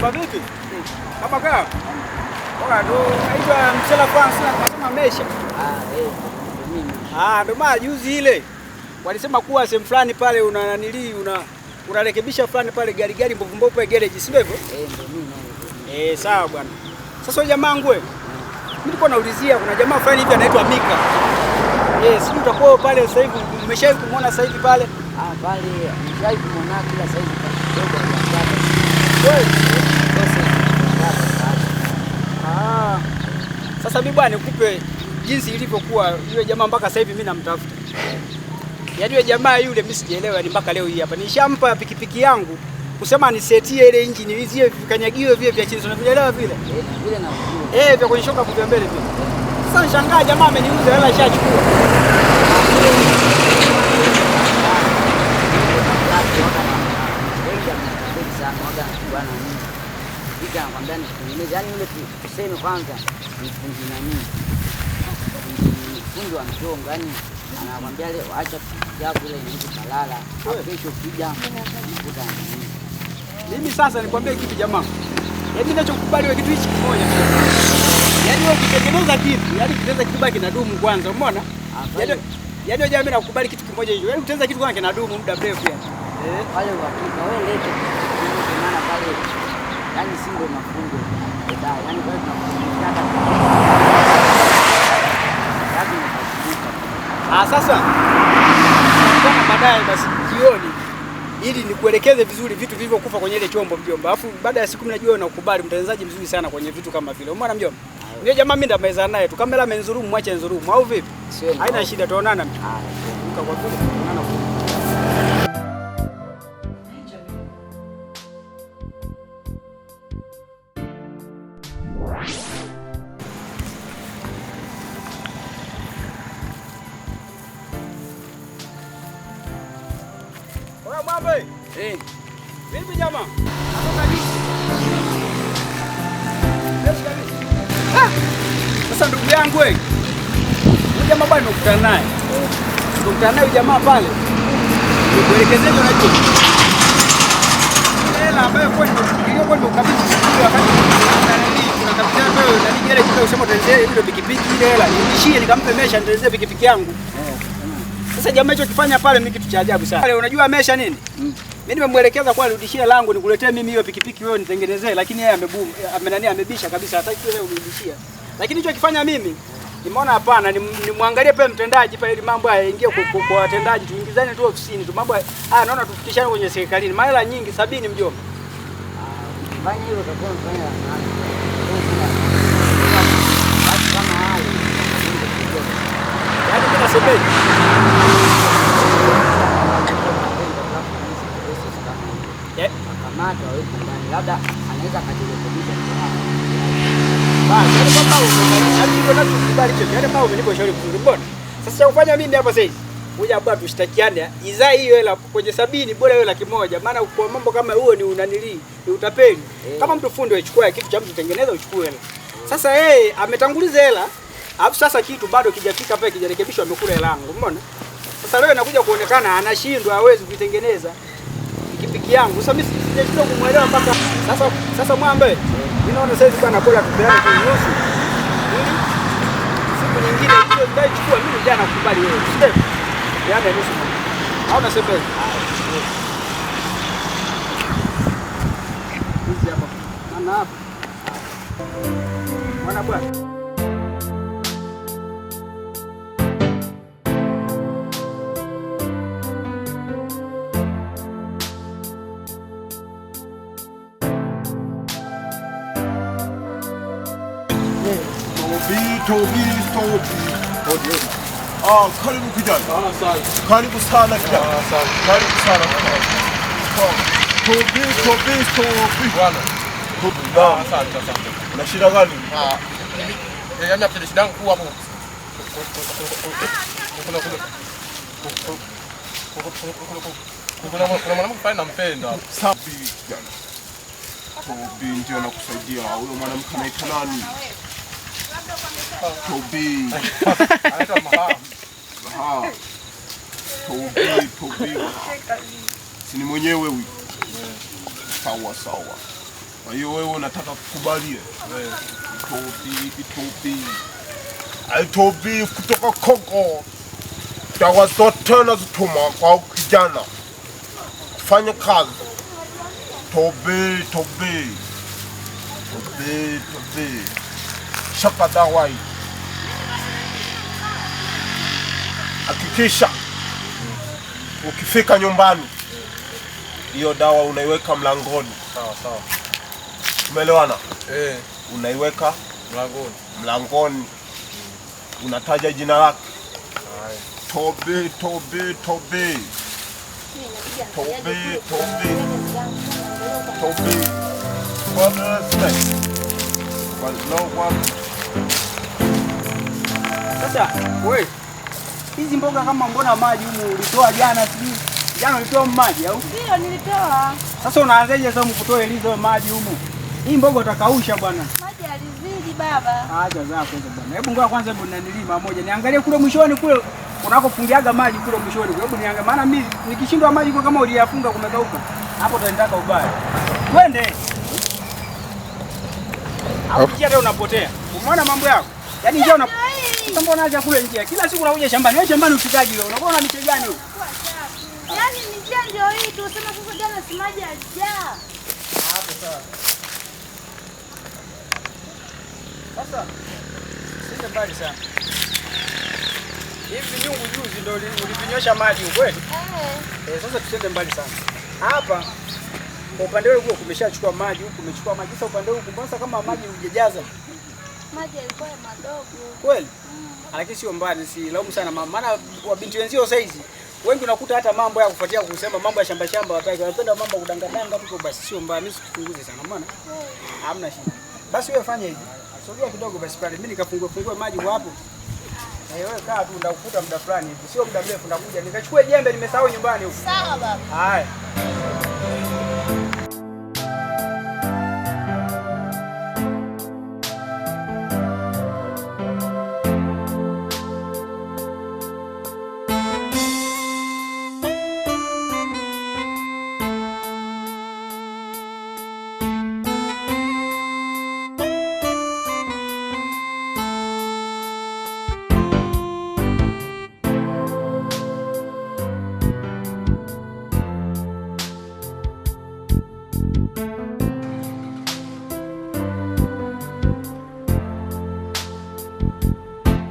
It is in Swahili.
Mwamba vipi? Kama kaa. Bora ndo naitwa Msela Francis nasema mesha. Ah, eh, mimi. Ah, ndo maana juzi ile walisema kuwa sehemu fulani pale una nanili una unarekebisha fulani pale gari gari mbovu mbovu pale garage, si ndio hivyo? Eh, ndo mimi. Eh, sawa bwana. Sasa wewe jamaa wangu wewe. Mimi nilikuwa naulizia kuna jamaa fulani hivi anaitwa Mika. Eh, sijui utakuwa pale sasa hivi umeshawahi kumuona sasa hivi pale? Ah, pale nishawahi kumuona kila saizi kidogo hajapata. Wewe. Sasa Ah. Sasa mimi bwana nikupe jinsi ilivyokuwa yule jamaa mpaka sasa hivi mimi namtafuta. Yaani yule jamaa yule mimi sijaelewa ni mpaka leo hii hapa. Nishampa pikipiki yangu kusema nisetie ile injini hizi vikanyagio vile vya chini unavielewa vile? eh, vile nakujua. Eh, vya kwenye shoka vya mbele vile. Sasa nishangaa jamaa ameniuza hela ishachukua. Anakwambia nikutengeneze, yaani yule tuseme kwanza ni fundi nani, fundi wa mchongo, yaani anakwambia leo acha pikipiki yako ile inaweza kalala, kesho ukija unakuta nani. Mimi sasa nikwambie kitu jamaa. Yaani ninachokubali wewe kitu hichi kimoja. Yaani wewe ukitengeneza kitu, yaani ukitengeneza kitu baki kinadumu kwanza, umeona? Yaani yaani wewe jamaa mimi nakukubali kitu kimoja hicho. Yaani ukitengeneza kitu kwanza kinadumu muda mrefu yani. Eh, pale uhakika wewe lete pikipiki, maana pale yaani si ndo mafundo yaani pale tunakufundisha lazima utajibika. Ah, sasa kama baadaye basi jioni ili nikuelekeze vizuri vitu vilivyokufa kwenye ile chombo mjomba. Alafu baada ya siku mimi najua unakubali mtengenezaji mzuri sana kwenye vitu kama vile. Umeona mjomba? Ndio jamaa mimi ndameza naye tu. Kamera amenzurumu mwache nzurumu au vipi? Haina shida tuonana mjomba. Ah, Kwa vile tuonana. Oya mwambe. eh, Vipi jamaa? Natoka juzi. Fresh kabisa. Ah! Sasa ndugu yangu wewe. Huyu jamaa bwana nimekutana naye. Nimekutana naye huyu jamaa pale. Nikuelekezeje unajua? Hela ambayo kwa nilikuwa nimekabidhi siku ile wakati kuna nani kuna kapitani wewe na nini ile kusema utengenezee ile pikipiki ile hela. Nirudishie nikampe mesha nitengenezee pikipiki yangu. Sasa jamaa hicho kifanya pale mimi kitu cha ajabu sana. Pale unajua mesha nini? Mimi nimemwelekeza kwa arudishie langu nikuletee mimi hiyo pikipiki wewe nitengenezee, lakini yeye amebumu, amenani amebisha kabisa, hataki wewe urudishia. Lakini hicho kifanya mimi nimeona hapana, nimwangalie pale mtendaji pale ili mambo haya yaingie kwa watendaji, tuingizane tu ofisini tu mambo haya, naona tufikishane kwenye serikalini. Mahela nyingi 70 mjomba. Fanya hivyo utakuwa umefanya la maana. Watu kama wale Yaani mimi nasemeje? Kamata waweke ndani, labda anaweza akajirekebisha. Basi, yaani kwamba yaani hivyo nachokubali hicho, yaani kama umenipa ushauri mzuri, mbona? Sasa cha kufanya mimi hapa sasa kuja hapa tushtakiane, izaa hiyo hela kwenye 70 bora hiyo 100,000, maana kwa mambo kama huo ni unanili, ni utapeli. Kama mtu fundi uchukue kitu cha mtu tengeneza uchukue hela. Sasa yeye ametanguliza hela, alafu sasa kitu bado kijafika pale kijarekebishwa amekula hela yangu, umeona? Sasa leo inakuja kuonekana anashindwa hawezi kuitengeneza pikipiki yangu. Sasa mimi sijashindwa kumuelewa mpaka sasa. Sasa mwambe, mimi naona sasa hivi bwana bora tupeane tu nusu. Ili siku nyingine hiyo ndio chukua mimi jana kukubali wewe. Sio? Tupeane nusu. Au nasema hivi? Hizi hapa. Maana hapa. Mwana bwana. Tobi, Tobi. Ah, karibu kijana. Karibu sana kijana. Karibu sana. Tobi, Tobi, Tobi. Bwana. Tobi. Naam. Asante, asante. Una shida gani? Ah, yaani hapo shida yangu kubwa hapo. Kuna mwanamke fulani nampenda. Safi kijana. Tobi ndio nakusaidia. Huyo mwanamke anaitwa nani? Tobi. Anaitwa Maha. Maha. Tobi, Tobi. Si ni mwenyewe huyu? Sawa sawa. Kwa hiyo wewe unataka kukubalie. Itobi, Itobi. Itobi kutoka Kongo. Dawa zote nazituma kwa kijana. Fanya kazi. Tobi, Tobi. Tobi, Tobi. Shaka dawa hii. Hakikisha ukifika nyumbani hiyo dawa unaiweka mlangoni. Sawa sawa. Umeelewana? Eh, Unaiweka mlangoni. mlangoni, unataja jina lake. Haya. Tobi, Tobi, Tobi, Tobi, Tobi, Tobi. Father, no one. Sasa wewe hizi mboga kama mbona maji humu ulitoa jana sijui. Jana ulitoa maji au? Ndio nilitoa. Sasa unaanzaje sasa kutoa hizo maji humu? Hii mboga utakausha bwana. Maji yalizidi baba. Acha zako hizo bwana. Hebu ngoja kwanza, hebu nanilima moja. Niangalie kule mwishoni kule unakofungiaga maji kule mwishoni. Hebu niangalie maana mimi nikishindwa maji kwa kama uliyafunga kumekauka. Hapo utaendaka ubaya. Twende. Hapo njia leo unapotea. Umeona mambo yako? Yaani njia una Sasa mbona acha kule njia? Kila siku unakuja shambani. Wewe shambani ufikaji wewe? Unakuwa una miche gani wewe? Yaani ni njia ndio hii tu. Sema sasa jana si maji yalijaa. Hapo sawa. Sasa sisi mbali sana. Hivi nyungu juzi ndio ulivinywesha maji kweli? Eh. Sasa tusiende mbali sana. Hapa kwa upande ule kumeshachukua maji, huku kumechukua maji. Sasa upande huu mbona kama maji hujajaza? Maji yalikuwa madogo. Kweli? Lakini sio mbali, si laumu sana mama. Maana wabinti wenzio saizi wengi unakuta hata mambo ya kufuatia kusema mambo ya shamba shamba wataki. Wanapenda mambo ya kudangadanga tu, basi sio mbaya. Mimi sikuchunguze sana maana. Hamna shida. Basi wewe fanya hivi. Sogea kidogo basi pale. Mimi nikafungue fungue maji kwa hapo. Na wewe kaa tu ndakukuta muda fulani hivi. Sio muda mrefu ndakuja. Nikachukue jembe nimesahau nyumbani huko. Sawa baba. Haya.